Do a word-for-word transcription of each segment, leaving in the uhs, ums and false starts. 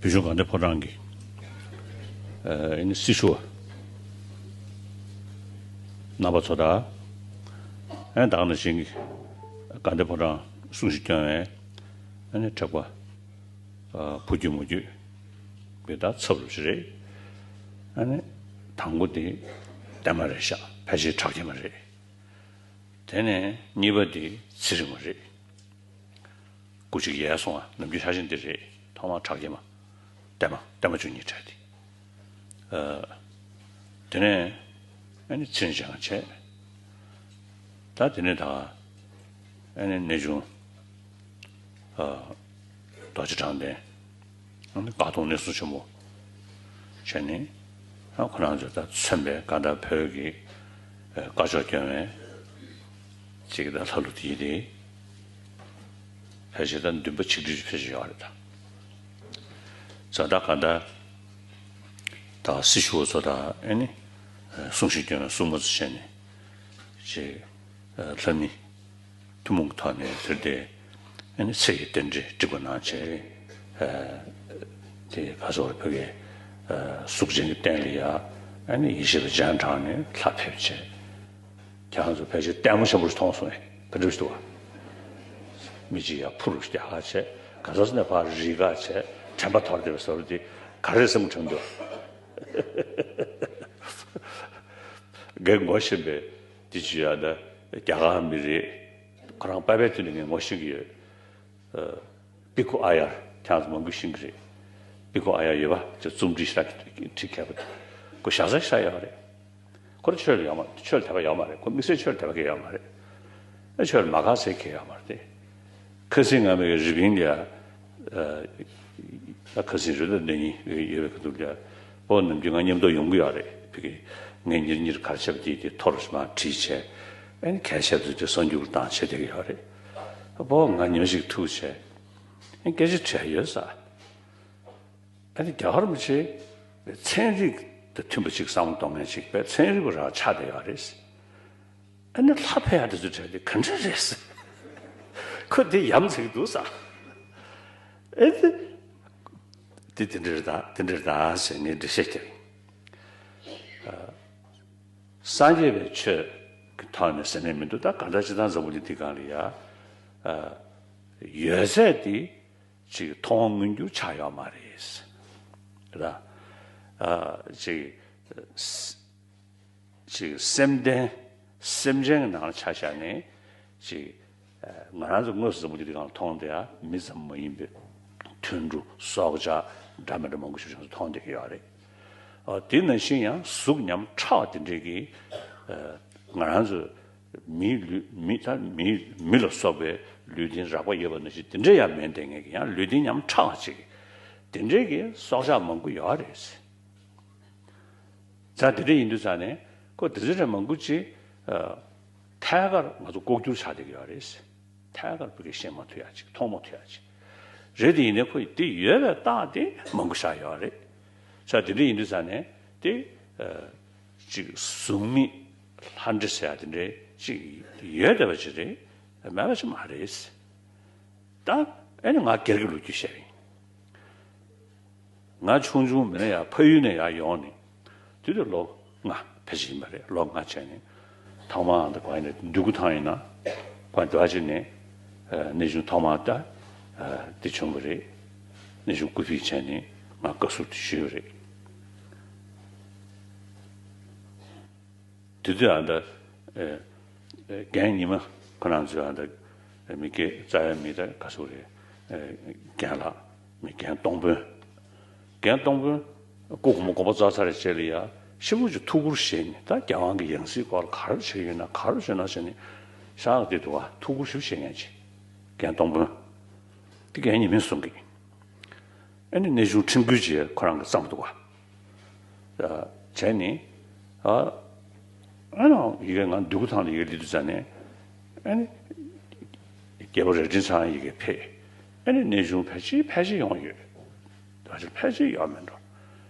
བོད་གཞུང་དགའ་ལྡན་ཕོ་བྲང་གི་ཨ་ནི་སྲི་ཞུ་བ་རྣམ་པ་ཚོ་དང་། ཨ་ནི་ད་ག་ནང་བཞིན་གྱི་དགའ་ལྡན་ཕོ་བྲང་གསུང་བཤད་སྐྱོང་བའི་ཨ་ནི་དྲེགས་པ་ཨ་བུ་རྒྱུད་མོ་རྒྱུད་དེ་དག་ཚབ་རུ་ཞིག་རེད། ཨ་ནི་དང་པོ་དེ་བསྟན་མ་རེད་ཤག་ཕལ་ཆེར་གྲགས་ཀྱི་མ་རེད། དེ་ནས་གཉིས་པ་དེ་ཚེ་རིང་མ་རེད། སྐུ་གཅིག་ཡལ་སོང་བ་ནམ་རྒྱུན་ཆགས་ཤིང་འདི་རེད། ཐོག་མར་གྲགས་ཀྱི་མ། བསྟན་མ་བསྟན་མ་བཅུ་གཉིས་གྲགས་ཏེ། ཨ། དེ་ནས་ཨ་ནི་ཚེ་རིང་ཅན་བྱས། ད་དེ་ནས་ད་ཨ་ནི་གནས་ཆུང་ཨ་རྡོ་རྗེ་དྲང་བདེན། ཨ་ནི་དགའ་གདོང་གནས་སྲུང་ཆེན་མོ་བྱས་ནས། ཨ་ཁོ་རང་ཚོ་ད་མཚོན་པའི་གང་ལྟར་བོད་ཀྱི་ཨ་བཀའ་ཕྱོགས་སྐྱོང་བའི་ཅིག་ད་ལྷ་ལུགས་དེ་ཡིན་ཏེ། ཕལ་ཆེར་ད་འདུན་པ་ཆིག་སྒྲིལ་ཕལ་ཆེར་ཡོད་རེད་ད། ཛ་ད་ག་ད་ད་སྲི་ཞུ་བ་ཚོ་ད་ཨེ་ནི་གསུང་བཤད་སྐྱོན་ལ་གསུང་མ་ཚོ་བྱས་ནས་ཅིག་ལྷ་མི་ཐུན་མོང་གི་ཐོག་ནས་དེར་དེ་ཨེ་ནི་ཚེ་ཡི་རྟེན་འབྲེལ་བསྒྲིགས་པ་གནང་བྱས། དེ་ག་ཚོད་བོད་ཀྱི་གཟུགས་ཅན་གྱི་རྟེན་ལ་ཡ་ཨེ་ནི་ཡེ་ཤེས་པ་སྤྱན་དྲངས་ནས་ལྷ་ཕེབས་བྱས། ཁྱེད་རང་ཚོ་ཕལ་ཆེར་ལྟད་མོ་ཆེན་པོ་ཞིག་མཐོང་སོང་ངས། ག་འདྲ་ཞིག་འདུག་བ། མི་གཅིག་ཡར་འཕུར་རྒྱག་ག་བྱས། ག་ས་ས་ནས་ཕར་རིལ་ག་བྱས། དྲན་པ་དོར་བསྡད་པའི་བཟོ་འདྲ་དེ་ག་རེ་སེམས་ཁྲལ་འདུག་གན་ངོ་ཤེས་པའི་དེ་ཅི་ཡ་ད་རྒྱ་གར་མི་རེད། ཁོ་རང་པ་ཕའི་དུས་ནས་ངས་ངོ་ཤེས་ཀྱི་ཡོད། ཨ། པི་ཁུ་ཨ་ཡར་ཁྱེད་རང་ཚོ་མང་པོས་ཤེས་ཀྱི་རེད། པི་ཁུ་ཨ་ཡར་ཡོད་པ་ཅིག་རྩོམ་སྒྲིག་ཞིག་ཁྲིད་མཁས་པ་དེ། ཁོ་ཞྭ་ཚ་ཞིག་ཡོད་རེད། ཁོ་ཆོས་ལ་ཡོད་མ་ཆོས་ལ་དད་པ་ཡོད་མ་རེད། ཁོ་དམིགས་བསལ་ཆོས་ལ་དད་པ་གང་ཡང་ཡོད་མ་རེད། ཨ་ཆོས་ལ་མ་དགའ་ཟེར་མཁན་ཡོད་མ་རེད་དེ། ཁ་སང་ང་མི་གི་རི་པིན་ལ་ཡ། ཨ་ཁ་སང་རེད་ད་ཟླ་ཉིན་ཡོད་པའི་ཁ་ཐུག་ལ་ཡ། སྤོ་ནམ་རྒྱུན་ང་མཉམ་དུ་ཡོང་གི་ཡོད་རེད། ཕ་གི་ངས་ཉེར་གཉིས་གར་ཆགས་པ་དེ་དེ་ཐོ་རུ་མར་བྲིས་བྱས། ཨ་ནི་གལ་ཆེ་ཚོད་དེ་གསར་འགྱུར་བཏང་བྱས་བསྡད་ཀྱི་ཡོད་རེད། སྤོ་ང་ཉི་མ་ཞིག་ཐུག་བྱས། ཨ་ནི་སྐད་ཆ་དྲིས་ཡོད་ས། ཨ་ནི་རྒྱ་གར་མི་ཆེ་ཚན་རིག་དང་མཐུན་པ་ཅིག་བསམ་བློ་གཏོང་མཁན་ཅིག་པས། ཚན་རིག་པ་རང་ཆགས་བསྡད་ཡོད་རེད། ཨ་ནི་ལྷ་ཕེབས་ཡག་དེ་ཚོ་དྲན་དེ་ག་འདྲ་རེད་ཟེར། ཁོ་དེ་ཡ་མཚན་འདུག་ས། ཨེ་དེ། དེ་དེ་འདྲ་རེད་ད་དེ་འདྲ་རེད་ད་ཟེར་ངས་འགྲེལ་བཤད་རྒྱབ་ཡིན། ཨ། སངས་རྒྱས་པའི་ཆོས་ཀྱི་ཐོག་ནས་ཟེར་ནས་མི་འདུག་ད་ག་འདྲ་སྤྱིར་བཏང་འཛམ་བུ་གླིང་འདི་སྒང་ལ་ཡ། ཨ། ཡོད་ཚད་དེ་ཅིག་མཐོང་བ་མངོན་གྱུར་ཆགས་ཡོད་མ་རེད། ར། ཨ། ཅིག་ཅིག་སེམས་ལྡན་སེམས་ཅན་གྱི་ནང་ལ་ཆ་བཞག་ནས་ཅིག་ང་རང་ཚོ་དངོས་སུ་འཛམ་བུ་གླིང་འདི་སྒང་ལ་མཐོང་བསྡད་ཡ་མི་ཙམ་མ་ཡིན་པའི་དུད་འགྲོ་སྲོག་ཆགས་འདྲ་མི་འདྲ་མང་པོ་ཞིག་ང་ཚོ་མཐོང་བསྡད་ཀྱི་ཡོད་རེད། ཨ། དེ་ནང་བཞིན་ཡང་གཟུགས་ཉམས་ཕྲ་བ་དེ་འདྲས་ཀྱི་ཨ་ང་རང་ཚོ་མིའི་ལུས་མི་ད་མི་མི་ལ་སོགས་པའི་ལུས་རྟེན་རགས་པ་ཡོད་པ་ནང་བཞིན་དེ་འདྲས་ཡང་མེད་བསྡད་མཁན་གྱི་ཡང་ལུས་རྟེན་ཉམས་ཕྲ་བ་ཅིག་དེ་འདྲས་ཀྱི་སྲོག་ཆགས་མང་པོ་ཡོད་རེད། ད་དེ་འདྲ་ཡིན་དུས་ཙང་ནས་ཁོ་དེ་ཚོ་རེ་མང་པོ་ཅིག་ཨ། ཐད་ཀར་ང་ཚོ་ལྐོག་གྱུར་ཆགས་བསྡད་ཀྱི་ཡོད་རེད། ཐད་ཀར་བོད་སྐད་བཤད་མ་ཐུབ་ཡག་ཅིག་མཐོང་མ་ཐུབ་ཡག་ཅིག་རེད། དེ་ཡིན་ནའི་ཁོ་དེ་ཡོད་པའི་རྟགས་དེ་མང་པོ་ཤར་ཡོད་རེད། ས་དེ་འདྲ་ཡིན་དུས་ཙང་ནས་དེ་ཨ། ཅིག་གཟུགས་མེད་ལྷ་འདྲེ་ཟེར་ཡག་དེ་འདྲ་ཅིག་ཡོད་བསྡད་པ་ཅིག་རེད། མེད་པ་ཅིག་མ་རེད། ད་ཨེ་ནི་ང་སྒེར་གྱི་ལོ་རྒྱུས་བཤད་པ་ཡིན། ང་ཆུང་ཆུང་མིན་ན་ཡང་ཕ་ཡུལ་ནས་ཡར་ཡོང་ནས་དུས་དེ་ལོ་ལྔ་ཕལ་ཆེར་ཡིན་པ་རེད། ལོ་ལྔ་བྱས་ནས་ཐོག་མར་ཨ་མདོ་ག་ཡིན་ན་འདུ་ཁུག་ཐང་ཡིན་ན་ཁོ་འདི་བ་ཅིག་ནས་གནས་ཆུང་ཐོག་མར་ད་འདི་བྱུང་བ་རེད། གནས་ཆུང་སྐུ་ཕེབས་བྱས་ནས་ང་བཀའ་ཟུར་དུ་ཞུས་པ་རེད། དེ་དུས་ཨ་ད་རྒན་ཉི་མ་ཁོ་རང་ཚོས་ཨ་ད་མི་སྐད་རྩ་བའི་མི་ད་ག་ཚོད་རེད། རྒན་ལགས་མི་རྒན་སྟོང་དཔོན། རྒན་སྟོང་དཔོན་སྐུ་གོང་མ་དགོངས་པ་རྫོགས་ཚར་བའི་རྗེས་ལ་ཡ་ཤི་བོ་ཅིག་ཐུགས་ཁུར་བཞེས་ནས་ད་རྒྱལ་དབང་གི་ཡང་སྲིད་སྐོར་ལ་ག་རེ་བྱེད་ཀྱི་ཡོད་ན་ག་རེ་བྱེད་ན་བྱས་ནས་ཤག་དེ་འདུག་ག་ཐུགས་ཁུར་ཞིག་བཞེས་མཁན་ཅིག་རྒན་སྟོང་དཔོན། དེ་རྒན་ཉི་མས་གསུང་གི། ཨ་ནི་གནས་ཆུང་ཁྲིམས་ཁུལ་བཅས་ཁོ་རང་གི་བརྩམས་འདུག་ག་བྱས་ནས་ཨ་ཨ་ནི་ཡི་གེ་ང་འདུག་ཐང་ལ་ཡི་གེ་འབྲི་དུས་ཙ་ནས་ཨ་ནི་རྒྱལ་པོ་རྭ་སྒྲེང་ཚང་ཡི་གེ་ཕེབས། ཨ་ནི་གནས་ཆུང་ཕལ་ཆེར་ཕལ་ཆེར་ཡོང་ཡོད། ད་ཕལ་ཆེར་ཡོད་མེད་འགྲོ།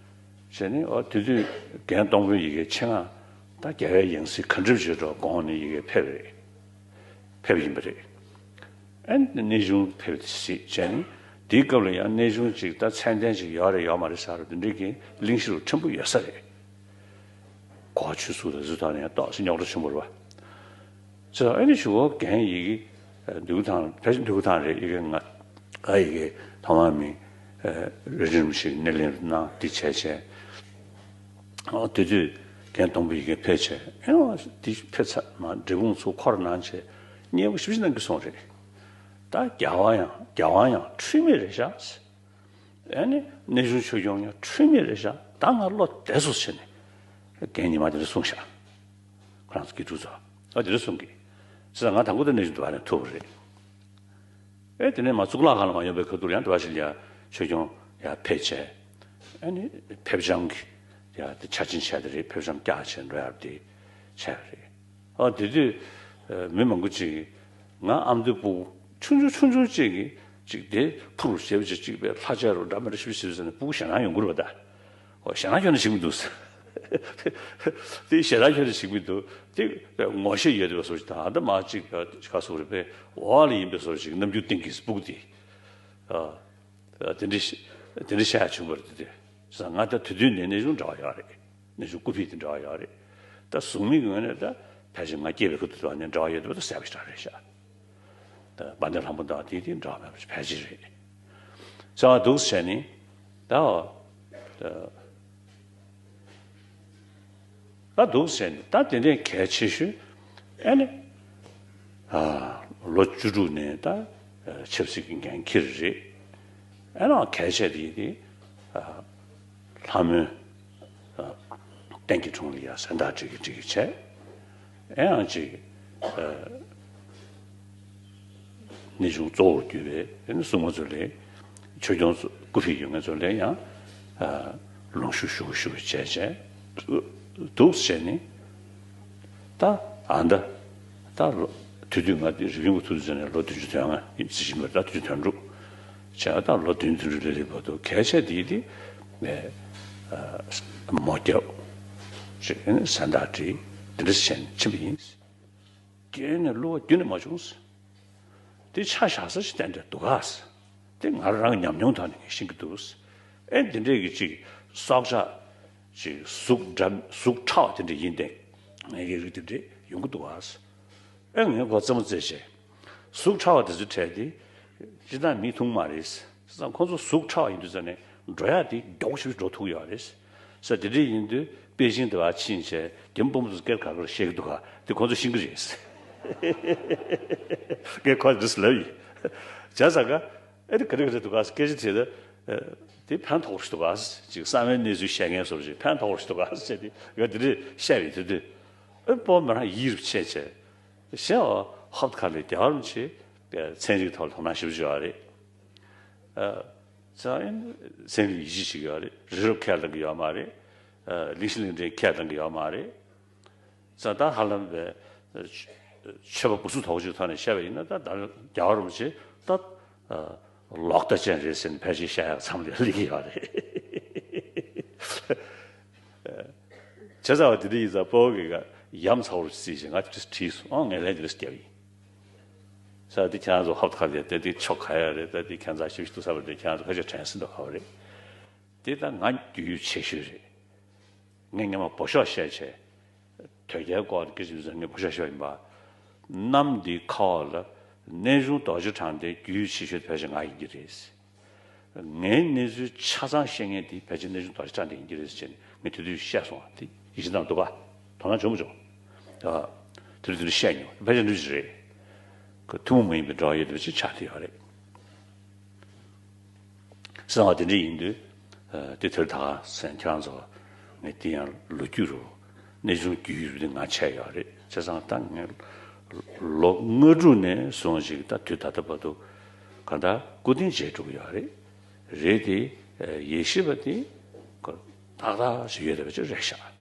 བྱས་ནས་ཨ་དེ་དུས་རྒན་སྟོང་དཔོན་ཡི་གེ་ཆེད་མངགས་ད་རྒྱལ་བའི་ཡང་སྲིད་ག་འགྲུབ་བྱེད་འགྲོ་དགོངས་ནས་ཡི་གེ་ཕེབས་རེད། ཕེབས་ཡིན་པ་རེད། ཨ་ནི་གནས་ཆུང་ཕེབས་ཏེ་གཟིགས་བྱས་ནས་ དེའི་སྐབས་ལ་ཡང་གནས་ཆུང་ཅིག་ད་ཚད་ལྡན་ཅིག་ཡོད་རེད་ཡོད་མ་རེད་ཟེར་བ་དེ་འདྲའི་གི་གླེང་གཞི་རུ་ཕྲན་བུ་ཡོད་ས་རེད། གོ་བ་ཆུད་ཟོས་དང་ཟུར་ཐག་ནས་ཏོག་ཙམ་རྙོག་དྲ་ཆེན་པོ་རེད་བ། ཙང་ཨ་ནི་ཞུ་བ་རྒན་ཡི་གེ་འདུག་ཐང་ཕལ་ཆེར་འདུག་ཐང་རེད། ཡི་གེ་ང་ཨ་ཡི་གེ་ཐོག་མ་མི་རེ་རིམ་ཞིག་སྣེ་ལེན་གནང་དེ་བྱས་བྱས། ཨོ་དེ་དུས་རྒན་དང་པོ་ཡི་གེ་ཕེབས་བྱས་ཨེ་འོ་དེ་ཕེབས་ཚར་མ་འབྲས་སྤུངས་ཚུར་འཁོར་གནང་བྱས་མཉེས་པོ་ཞིབ་ཞིབ་གནང་གི་སོང་རེད། ད་རྒྱལ་བ་ཡང་རྒྱལ་བ་ཡང་འཁྲུལ་མེད་རེད་ཤག་ཨ་ནི་གནས་ཆུང་ཆོས་སྐྱོང་ཡང་འཁྲུལ་མེད་རེད་ཤག་ད་ང་བློ་བདེ་སོང་ཟེར་ནས་རྒན་ཉི་མ་དེ་འདྲ་གསུངས་ཤག་ཁོ་རང་ཚོ་དགེ་ཕྲུག་ཚོ་ཨ་དེ་འདྲ་གསུང་གི། ཙང་ང་དང་པོ་དེ་གནས་ཆུང་དུ་བ་ནས་ཐུག་པ་རེད། ཨེ་དེ་ནས་མ་གཙུག་ལག་ཁང་ལ་མ་ཡོང་པའི་ཁ་ཐུག་ཡང་དེ་བ་ཞིག་ལ་ཡ་ཆོས་སྐྱོང་ཡ་ཕེབས་བྱས། ཨ་ནི་ཕེབས་བྱང་གི་ཡ་དེ་ཆ་ཆེན་བྱས་དེ་རེད། ཕེབས་བྱང་བཀྱག་བྱས་འགྲོ་ཡ་དེ་བྱས་པ་རེད། ཨ་དེ་དུས་མི་མང་པོ་ཅིག་གིས་ང་ཨ་མདོའི་སྤུ་གུ་ཆུང་ཆུང་ཆུང་ཆུང་ཅིག་གིས་ཅིག་དེ་ཕུར་བྱས་པ་ཅིག་ཅིག་པའི་ལྷ་ཆས་རུ་འདྲ་མི་འདྲ་ཞིབ་ཞིབ་ཟེར་ནས་སྤུ་གུ་ཞེ་དྲག་ཡོང་གི་རེད་པ་ད། ཨོ་ཞེ་དྲག་ཁྱོན་ནས་ཞིག་མི་འདུག་དེ་ཞེ་དྲག་ཁྱོན་ནས་ཞིག་མི་འདུག་དེ་ངོ་ཤེས་ཡོད་པའི་བཟོ་ཞིག་དང་ད་མ་གཅིག་ག་སོགས་རེད་པས་འོག་ལ་ཡིན་པའི་བཟོ་ཞིག་རྣམ་འགྱུར་སྟོན་གྱི་སྤུ་གུ་དེ། ཨ་དེ་འདྲ་ཞིག་དེ་འདྲ་བཤད་ཡ་བྱུང་བ་རེད་དེ། ང་ད་དེ་དུས་ནས་གནས་ཆུང་འདྲ་བ་ཡོད་རེད། གནས་ཆུང་སྐུ་ཕེབས་དེ་འདྲ་བ་ཡོད་རེད། ད་གཟུགས་མེད་ཀྱི་ངོས་ནས་ད་ཕལ་ཆེར་ང་སྐྱེས་པའི་ཁ་ཐུག་དེ་བ་ནས་འདྲ་བ་ཡོད་དེ་བ་ད་གསལ་པོ་ཞེ་དྲག་རེད་ཤག་ད་དཔལ་ལྡན་ལྷ་མོ་དང་དེ་དེ་འདྲ་བ་མེད་པ་ཕལ་ཆེར་རེད། ཚེ་བ་འདུག་བྱས་ནས་ད་ད་འདུག་བྱས་ནས་ད་དེ་ནས་གལ་ཆེ་ཤོས་ཨ་ནི་ལོ་བཅུ་དྲུག་ནས་ད་ཆབ་སྲིད་ཀྱི་འགན་འཁྱེར་རེད། ཨ་ནི་གལ་ཆེ་དེ་དེ་ལྷ་མོའི་བསྟན་གྱི་དྲུང་ལ་ཡ་གཟེངས་རྟགས་སྤྲད་ཀྱི་སྤྲད་ཀྱི་བྱས། ཨེ་ཡང་ཅིག་གནས་ཆུང་གཙོ་བོར་གྱུར་པའི་ཨེ་ནི་སྲུང་མ་ཚོ་ལས་ཆོས་སྐྱོང་ཚོ་སྐུ་ཕེབས་ཡོད་མཁན་ཚོ་ལས་ཡང་ལོངས་ཤུགས་ཞུ་ཞུ་བྱས་བྱས་འདུག་བྱས་ནས་ད་ཨ་མདའ་ད་ལོ་དུས་དུས་ང་རིག་གཞུང་གི་ཐུགས་རྗེ་ནས་ལོ་བདུན་ཅུ་དོན་ལྔ་ཡིན་ཟེར་བཞིན་པ་ད་བདུན་ཅུ་དོན་དྲུག་བྱས་ད་ལོ་བདུན་བདུན་ཅུ་ལི་ལི་བར་དུ་གལ་ཆེ་དེ་དེ་མོ་རྒྱབ་ཅེས་ཟན་བརྟག་བྲིས་འདི་འདྲ་བྱས་ནས་ཕྱིན་པ་ཡིན། རྒྱན་ནས་བསླུ་བ་རྒྱུན་ནས་མ་བྱུང་། དེ་ཆ་བཞག་ས་ཞིག་གཏན་གཏན་འདུག་ག་དེ་ང་རང་ཉམས་མྱོང་ཐོག་ནས་ངས་ཤེས་ཀྱི་འདུག་ཨེ་འདི་འདྲས་ཀྱི་ཅིག་སྲོག་ཆགས་ཅིག་གཟུགས་འདྲ་གཟུགས་ཕྲ་བ་དེ་འདྲས་ཡིན་ཏེ་ངའི་རིགས་དེ་འདྲས་ཡོང་གི་འདུག་ག་ཨེ་ངས་ཁོ་རྩེད་མོ་རྩེད་བྱས། གཟུགས་ཕྲ་བ་དེ་ཚོའི་གྲས་དེ་སྤྱིར་བཏང་མི་ཐུང་མ་རེད། བྱས་ཙང་ཁོ་ཚོ་གཟུགས་ཕྲ་བ་ཡིན་དུས་ཙང་ནས་འགྲོ་ཡག་དེ་མགྱོགས་ཤིག་འགྲོ་ཐུབ་ཡོད་རེད། ས་དེ་འདྲ་ཡིན་དུས་པེ་ཅིང་དུ་བ་ཕྱིན་བྱས་རྒྱ་མི་དཔོན་པོ་ཚོ་སྐད་ག་ག་རེ་བཤད་ཀྱི་འདུག་ག་དེ་ཁོ་ཚོ་ཤེས་ཀྱི་རེད། སྐད་ཁོ་འདྲ་ལབ་ཡིན། བྱས་ཙང་ག་ཨེ་དེ་ག་རེ་ག་རེ་འདུག་ག་སྐད་ཆ་དྲིས་ད་དེ་ཕན་ཐོགས་རེད་འདུག་ག་ཅིག་བསམ་པའི་གནས་ཚུལ་བཤད་མཁན་བཟོ་འདྲ་ཅིག་ཕན་ཐོགས་རེད་འདུག་ག་ཟེར་དེ་ང་དེ་འདྲ་བཤད་པའི་དེ་དུས་ཨེ་སྤོ་མི་རང་ཡིད་རུ་ཆད་བྱས། གཞན་ཧོབ་ཁ་ལས་རྒྱལ་བ་རིན་པོ་ཆེ་ཚན་རིག་ཐོག་ལ་དོ་སྣང་ཞེ་པོ་ཅིག་ཡོད་རེད། ཚན་རིག་ཡིད་ཆེས་ཤིག་ཡོད་རེད། རི་རབ་ཁས་ལེན་གྱི་ཡོད་མ་རེད། གླིང་ཤིང་གླིང་ཕྲན་ཁས་ལེན་གྱི་ཡོད་མ་རེད། ད་ཧ་ལམ་པའི་ཆོས་པ་བུ་ཚུགས་ཐོག་ཅིག་ཐོག་ནས་བཤད་པ་ཡིན་ན་ད་རྒྱལ་བ་རིན་པོ་ཆེ་ད་ལོག་ལྟ་ཅན་རེད་ཟེར་ནས་ཕལ་ཆེར་བཤད་ཡག་མཚམས་ལ་སླེབས་ཀྱི་ཡོད་རེད། བྱས་ཙང་བ་དེ་འདྲ་ཡིན་ཙང་སྤོ་བོ་གིས་ཡ་མཚར་པོ་རེད་ཟེར་བྱས་ང་དེ་འདྲ་དྲིས་སོང་། ཨང་ངས་ལན་དེ་འདྲ་བརྒྱབ་ཡིན། ས་དེ་ཁྱེད་རང་ཚོ་ཧོབ་ཁ་ལས་དེ་དེ་ཆོ་ག་ཡ་རེད། ད་དེ་ཁྱེད་ཚོ་ཞིབ་ཏུ་ས་བར་དེ་ཁྱེད་རང་ཚོ་ཁ་ཆེ་དྲན་སྲིད་འདུག་ག་བ་རེད། དེ་ད་ང་རྒྱུས་ཡོད་ཆེ་ཤོས་རེད། ངས་སྔན་མ་འབོ་ཤོག་བཤད་བྱས། དོལ་རྒྱལ་སྐོར་དེ་སྐད་ཆ་ཡོད་ཙང་ངས་འབོ་ཤོག་བཤད་པ་ཡིན་པ། གནམ་འདིའི་ཁ་འོག་ལ་གནས་ཆུང་རྡོ་རྗེ་འཆང་དེ་རྒྱུས་ཆེ་ཤོས་དེ་ཕལ་ཆེར་ང་ཡིན་གྱི་རེད། ངའི་གནས་ཚུལ་ཆ་ཚང་ཤེས་མཁན་དེ་ཕལ་ཆེར་གནས་ཆུང་རྡོ་རྗེ་འཆང་དེ་ཡིན་གྱི་རེད་ཟེར་ནས་ངས་དེ་དུས་བཤད་སོང་བ་དེ་ཡིད་ཆེས་གནང་འདུག་ག་དོ་སྣང་བྱུང་མ་བྱུང་། ཨ། དེ་དུས་དེ་འདྲ་བཤད་མྱོང་ཕལ་ཆེར་འདྲ་ཞིག་རེད། ཁོ་ཐུན་མོང་མ་ཡིན་པའི་འབྲེལ་བ་ཡོད་པ་ཅིག་ཆགས་བསྡད་ཡོད་རེད། གསང་བ་དེ་འདྲ་ཡིན་དུས། དེ་དེར་ད་ག་སེང་ཁྱེད་རང་ཚོ་ངས་དེ་ཡང་ལོ་རྒྱུས་རུ་གནས་ཆུང་རྒྱུས་ཡོད་དེ་ང་བྱས་ཡོད་རེད། བྱས་ཙང་ད་ངས་ལོ་ལྔ་དྲུག་ནས་བཟུང་ཞིག་ད་དུས་ད་ལྟ་བར་དུ་ག་ད་སྐུ་རྟེན་མཇལ་འགྲོ་གི་ཡོད་རེད། རེད་དེ་ཡེ་ཤེས་པ་དེ་ཏག་ཏག་ཞིག་ཡོད་རེད་པ་ཅིག་རེད་ཤག